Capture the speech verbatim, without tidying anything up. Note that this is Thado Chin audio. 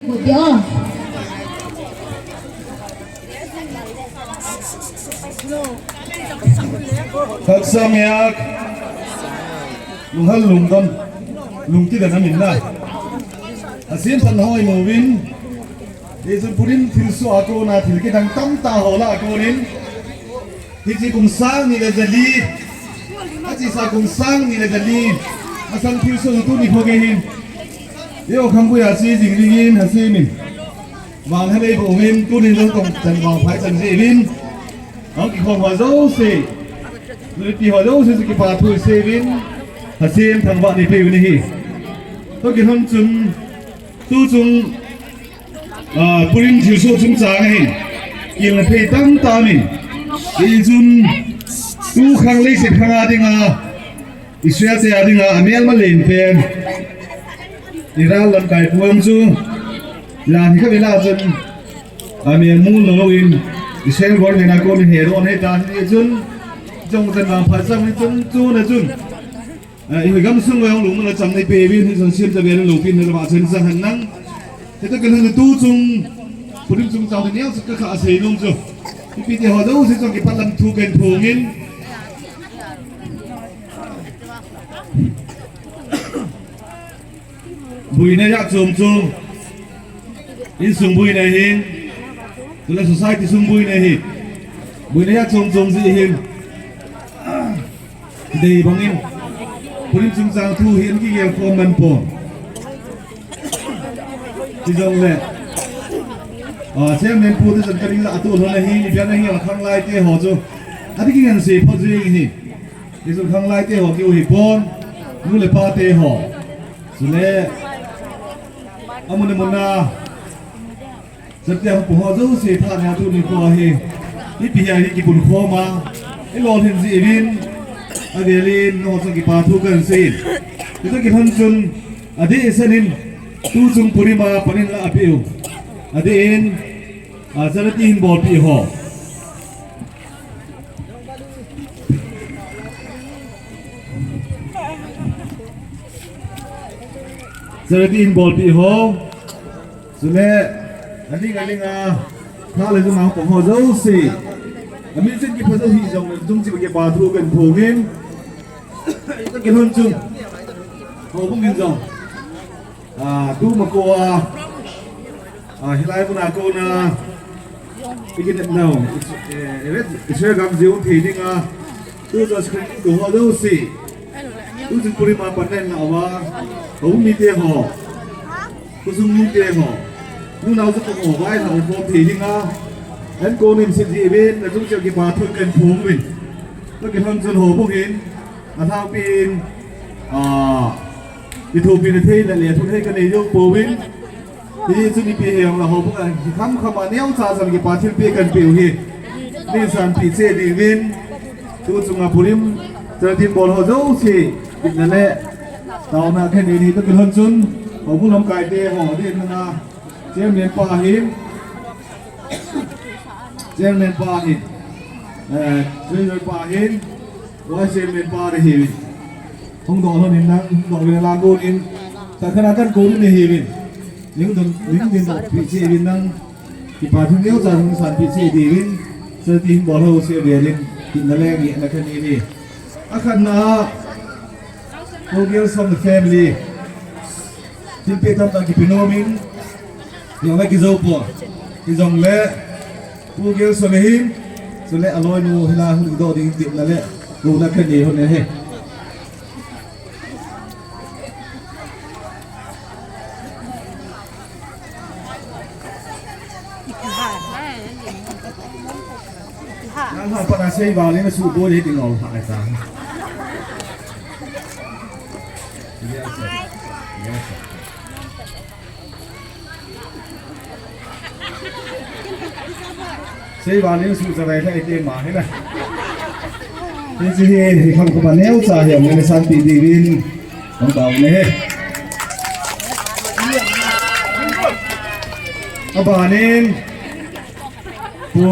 Dia. Khaksang miak, lunghal lungdon, lungkidang amin na. Asin pan hoi movin, Jesu purin thilsoh a kona thil kidang tamtah ho lah a konin, hiche kum sang ni le jali, achesa kum sang ni le jali, asang thilsoh tuni kho gei hin. Eiho khangpui a che jing dingin, Hashem in vang hei bou uvin, tunin jong tong chan vangphai chan jeh uvin, hung kikhom ho jouse, mipi ho jouse chu kipa thu sei uvin, Hashem thangvah nei peh uvin ahi. Toh kilhon chun, tuchung, ah, Purim thilsoh chungchang ahin, kilna thei tamtah aumin, hichun, tu khang leiset khang a dinga, Israel te a dinga amelma len pen, Iran lamkai pu jong chu, jan hi kha vela chun, amel mu louvin, Israel government a kon hedoh ahitan, hichun, jong chan vangphat chang hichun, chuna chun, ah, i gamsung a jong lungmonna chang nei peh uvin, hichun Hashem chavel loupina lama chun chang hen lang. Hitoh kilhon tuchung, Purim chungchang neo chu kakha asei nom chu, mipi te ho jouse chun kipat lam thu kahin phongin. Boina jat chom chom. Insung boina hin, chule society sung boina hin, boina jat chom chom jeh hin, dei bangin, Purim chungchang thu hi ana kigel khom man pon. Hijongle, ah, chairman pu te chan kading lah a tu lhon ahi, ipi ana hi khanglai te ho chu, adih kingansei pha jing hi. Hichu khanglai te ho kiu hi pon, nu le pa te ho. Chule, amun amun a, chate hung pu ho jouse phat nia tuni kho hi, mipi hi a hi kipun khom a, ilolhin jeh uvin, avelin, nangho chun kipa thu kahin sei in. Hitoh kilhon chun, adeh senin, tuchung Purim a panin lah a peh u. Adeh in, a, charity hin bolpeh ho. Charity hin bolpeh ho. Chule, aling aling a, pha le jung a hung pang ho jouse. Amin chin kipha jou hih jongle, jung chi kipa thu kahin phongin. Hitoh kilhon chun, houbung in jong, ah, tu ma ko a, ah, hilai mun a kona, i kinep nau, eh, Israel gam jeh u thei dinga, tu chun screen tu ho jouse, tu chun Purim a pat nen na uva, houbung mite ho, khosung mite ho, nunao chapang ho, vaihom ho thei dinga, an konin sit jeh uvin, na chung cheh kipa thu kahin phongin. Toh kilhon chun houbung in, alhangpi in, ah, kithopina thei le lethei thei kanei jou pouvin. Hichun ipi hijongle houbung a hi khamkham a neocha chan kipa thilpeh kahin peh u hi, nei sanpeh cheh diuvin. Tuchunga Purim charity bol ho jouse, itna le taona kahin nei ahi. Toh kilhon chun, houbung lamkai te ho, adeh in na, chairman pa hin, Chairman pa hin, eh, treasurer pa hin, vice chairman pa ahiuvin. Hung doh lhon in lang, hung doh uvin lang konin, takhan a kan konin ahiuvin. Ning dun, ning din doh peh cheh uvin lang, kipa thu neocha hung sanpeh cheh diuvin, charity hin bol ho jouse avelin, itna le ngehna kahin nei ahi. Akhatna a, Pu Gelson family, thilpeh tamtah kipe nom in, jong le kijou poi. Hijongle, Pu Gelson ahin, chule aloinu hilai hung doh ding tin la le, kouna kahin nei lhon ahi. Nang ha pa na sei vang le na suboi le ding o ha ai ta. Yes, sir. Yes, sir. Sei vang le su sa vai le te ma he na. Hiche hi, hi kham ko pa neocha hi, nei sanpeh diuvin. Hung tao ne he. Abanin, Pu.